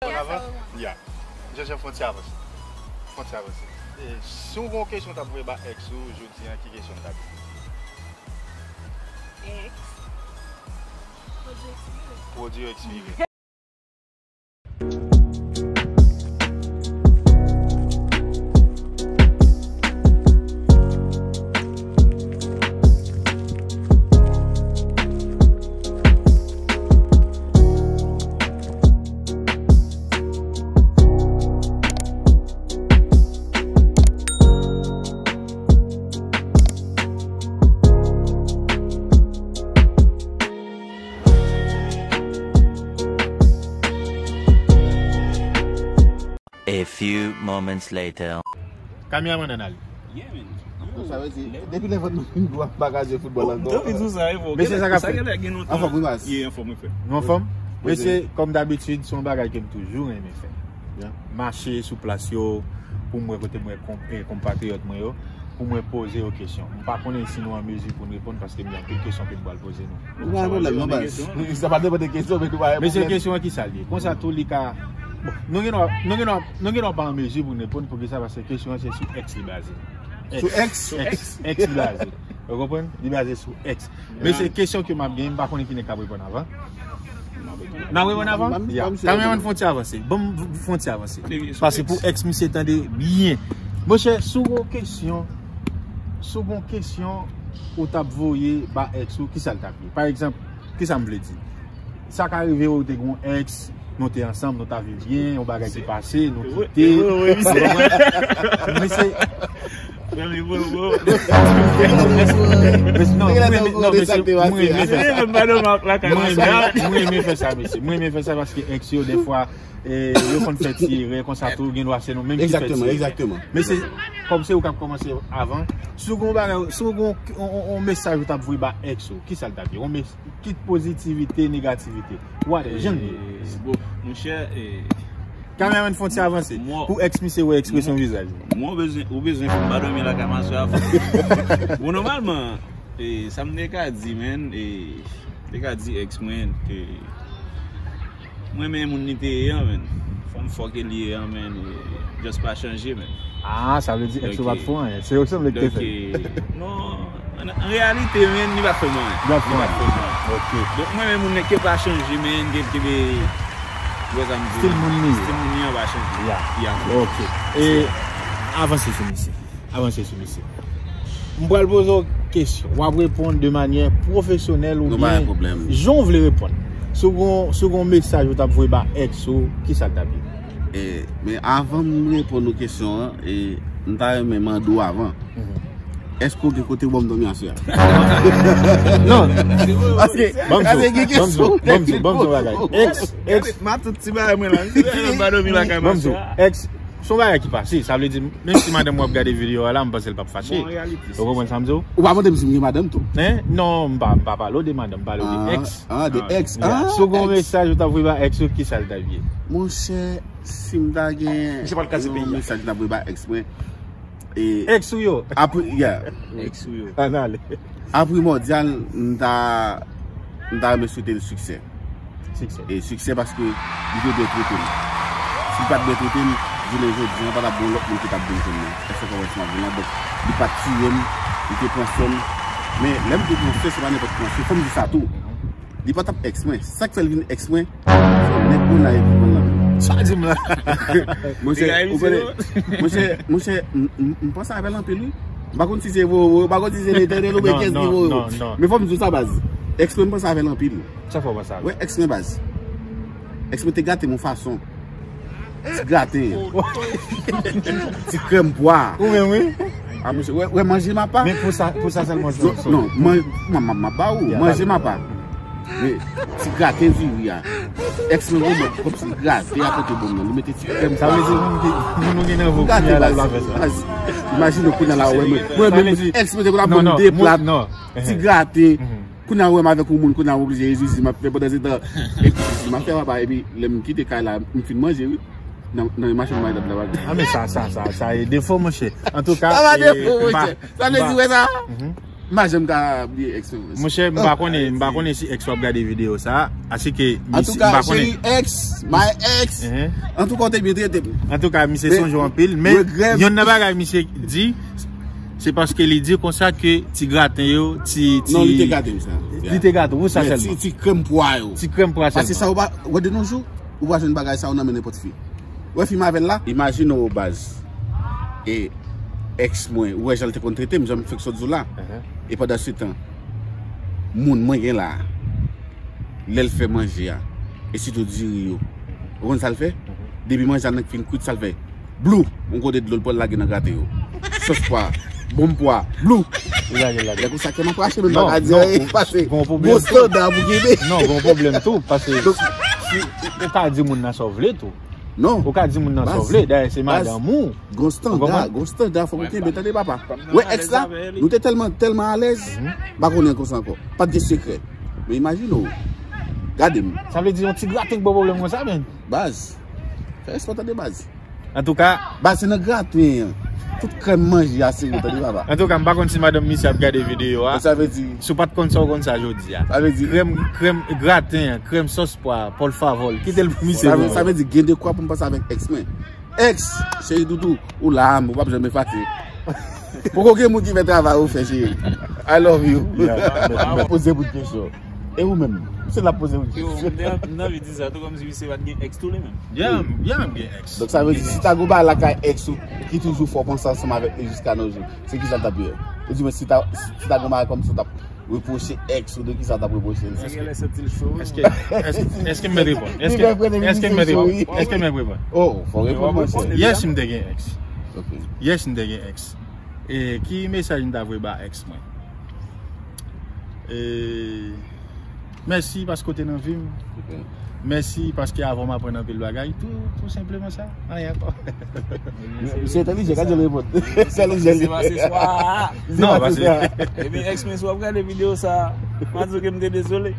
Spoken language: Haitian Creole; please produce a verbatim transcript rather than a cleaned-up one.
Avan? Ya. Jeje, fon ti avanse. Fon ti avanse. E, si w gen yon kesyon w t ap voye ba ex ou jodi a, ki kesyon l t ap ye? Ex. Pwodui ekspire. Pwodui ekspire. A few moments later. Kami a mande n ale. Yeah, man. Sa vle di, depi lè vant nou fin gwo ap bagaje foutbòl ankò. Mesye, sa k ap fèt? Anfòm, wi, baz. Nou anfòm? Mesye, kòm dabitid, se yon bagay ke m toujou renmen fè. Mache sou plas yo, pou m wè kote m wè konp-, eh, konpatriyòt mwen yo, pou mwen poze yo kesyon. M pa konnen si nou an mezi pou n reponn, paske m gen anpil kesyon ke m pral poze nou. Nou pa gen pwoblèm, non, baz. Sa pa nenpòt kesyon, men nou pa gen pwoblèm. Mesye, kesyon an ki sa l ye? Konsa tou li ka, bon, nou gen dwa, nou gen dwa, nou gen dwa pa an mezi pou n reponn, poukisa? Paske kesyon an se sou ex li baze. Sou ex? Ex, ex li baze. Ou konprann? Li baze sou ex. Men se kesyon ke m ap gen, m pa konnen ki nèg k ap reponn avan. N ap reponn avan? Ya. Kameraman, fon ti avanse. Ban m fon ti avanse. Paske pou ex misye tande byen. Monchè, si w gen yon kesyon, si w gen yon kesyon ou t ap voye ba ex ou, ki sa l t ap ye? Pa egzanp, ki sa m vle di? Sa ka rive ou te gen yon ex, nou te ansanm, nou ta viv byen, yon bagay ki pase, nou kite. Ou konprann? Men se, men non, mwen renmen, non, men se, mwen renmen fè sa. Mwen renmen, mwen renmen fè sa, mesye. Mwen renmen fè sa paske ex yo, defwa, eh, yo konn fè ti erè konsa tou, gen dwa se nou menm ki fè ti erè. Men se, kòm se ou k ap kòmanse avan, si w gen yon bagay, si w gen yon, yon, yon, yon mesaj ou t ap voye ba ex ou, ki sa l t ap ye? Yon mes-, kit pozitivite, negativite. Whatever, jan l ye. Eh, bon, monchè, eh, kameraman, fon ti avanse. Pou ex misye wè ekspresyon vizaj ou. Mwen, ou bezwen, ou bezwen fè m pa dòmi lakay masè a. Bon, nòmalman, eh, sa m te ka di, man, eh, te ka di ex mwen ke mwen renmen moun li te ye an, man. Fanm fò ke li ye an, man. Just pa chanje, man. Ah, sa vle di ex ou pa t fè anyen. Se yo ki sanble ki te fè. Non, an, an reyalite, man, li pa t fè mwen anyen. Li pa t fè mwen anyen. Ok. Donk, mwen renmen moun nan ke pa chanje, man, ke, ke, wè sa m di. Stil moun li ye. Stil moun li an pa chanje. Ya. Ya. Ok. E avanse sou misye. Avanse sou misye. M pral poze w kesyon. W ap reponn de manyè pwofesyonèl oubyen jan w vle reponn. Si w gon, si w gon mesaj ou t ap voye ba ex ou, ki sa l t ap ye? E, men avan m reponn ou kesyon an, e, m ta renmen mande w avan. Èske w gen kote w ban m dòmi aswè a? Non. Paske, paske gen kesyon. Ban m di w, ban m di w, ban m di w bagay. Ex, ex. Matant ti bagay mwen la. M pa dòmi lakay masè a. Ex, se yon bagay ki pase. Sa vle di, menm si madanm w ap gade videyo a la, m panse l p ap fache. Ou konprann sa m di w? Ou pa mande m si m gen madanm tou? Hein? Non, m pa, m pa pale w de madanm, m pale w de ex. Ah, de ex. Si w gen yon mesaj ou ta voye ba ex ou, ki sa l ta ye? Monchè, si m ta gen yon mesaj m ta voye ba ex mwen, e ex ou yo? Apre, yeah. Ex ou yo. Ann ale. Apre primòdyal, m ta, m ta renmen swete l siksè. Siksè. E siksè paske li te byen trete m. Si li pa t byen trete m, jounen jodi an, pa t ap gen lòt moun ki t ap vin jwenn mwen. Èske w konprann sa m ap di la? Donk, li pa t tiye m, li te pran swè m. Men, lè m di pran swè, se pa nenpòt pran swè. Fò m di sa tou. Li pa t ap ex mwen. Sa k fè l vin ex mwen, se nèg Bonay ki pran l nan men m. Sa w di m la? Monchè, ou konnen, monchè, monchè, m, m, m panse avè l anpil, wi. M pa konn si se vre, vre, m pa konn si se letènèl oubyen kiyès ki voye w. Men fò m di w sa, baz. Ex mwen, m panse avè l anpil. Sa fè w panse avè l? Wè, ex mwen, baz. Ex mwen te gate m yon fason. Ti graten. Ti krèm pwa. Ou menm, wi. Ah, monchè, wè, wè, manje m apa. Men pou sa, pou sa sèlman, non, non, man-, man-, man-, m ap ba ou, manje m apa. Men, ti graten diri a. Ex mwen, kòmsi l grate a kote bon nan. Li mete ti krèm pwa. Sa vle di, moun ki, moun nou gen nan vo, kounye a la, l pa fè sa. Imajine w kounye a la, wè, mwen, mwen, ex mwen te konn ap ban m de plat. Ti graten. Kounye a, wè m avèk yon moun, kounye a, m oblije rezizi, m ap fè pandan se tan. Epi, m ap fè papa, epi, lè m kite kay la, m fin manje, wi. Nan, nan machin mwen, la, la. Ah, men sa, sa, sa, sa, e defo, monchè. Antouka, sa pa defo, monchè. Sa vle di, wè sa? M pa janm ka bliye ex mwen. Monchè, m pa konnen, m pa konnen si ex w ap gade videyo sa. Asike, m pa konnen. Antouka, cheri ex, my ex. Antouka, w te byen trete m. Antouka, misye sonje w anpil, men yon nan bagay misye di, se paske li di konsa ke ti graten yo, ti, ti... Non, li te graten m sa. Li te graten w, sa sèlman. Ti, ti krèm pwa yo. Ti krèm pwa sèlman. Paske sa, ou pa, wè de nos jours, ou pa jwenn bagay sa yo nan men nenpòt fi. Wè fi m avè l la? Imajine w baz. E ex mwen, ou wè jan l te konn trete m, jan m fèk sot di w la. E pandan se tan, moun mwen gen la, lè l fè manje a, e sitou diri yo, ou konn sa l fè? Depi manje a nan fin kwit, sa l fè? Blou! Yon kote dlo l pran, l lage nan graten yo. Sòs pwa, bonm pwa, blou! Li lage, li lage. Lè konsa kè m ap rache, men m pa ka di anyen, paske gon estanda pou kenbe. Non, gon pwoblèm tou, paske si ou ka di moun nan sa w vle tou. Non. Ou ka di moun nan sa w vle, dayè se madanm ou. Gon estanda, gon estanda, fòk ou kenbe, tande papa. Wè ex la, nou te tèlman, tèlman alèz, m pa konnen konsa ankò. Pa t gen sekrè. Men imajine w. Gade m. Sa vle di yon ti graten k ba w pwoblèm konsa, menn. Baz. Fè respè tande baz. Antouka, baz se nan graten an. Tout krèm manje a sere tande papa. Antouka, m pa konn si madanm misye ap gade videyo a. Sa vle di, si w pa t konn sa, w konn sa jodi a. Sa vle di, krèm, krèm graten an, krèm sòs pwa, Paul Favol. Kite l pou misye. Sa vle, sa vle di gen de kwa pou m panse avèk ex mwen. Ex, cheri doudou, ou la, ou p ap janm efase. Poko gen moun ki fè travay ou fè, cheri. I love you. Poze bout kesyon. E ou menm? Se l ap poze bout kesyon. M te anvi di sa tou, kòmsi misye pa t gen ex tou li menm. Yeah, yeah, m gen ex. Donk sa vle di si ta gon bagay lakay ex ou ki toujou fè w panse ansanm avèk li jiska nos jours, se kisa l t ap ye? Ou di mwen si ta, si ta gon bagay kòmsi w t ap repwoche ex ou, de kisa w t ap repwoche l? Sa genlè santi l cho. Èske, èske, èske m mèt reponn? Èske, èske m mèt reponn? Èske m mèt reponn? Oh, fò reponn, monchè. Yes, m te gen ex. Ok. Yes, m te gen ex. E ki mesaj m ta voye ba ex mwen? E mèsi paske w te nan vi m. Ok. Mèsi paske avè w m aprann anpil bagay. Tou, tou senpleman sa. Anyen ankò. Misye entèlijan, gade jan l reponn. Misye entèlijan. Se pa se swa. Non, paske. Epi ex mwen, si w ap gade videyo sa, m a di w ke m te dezole.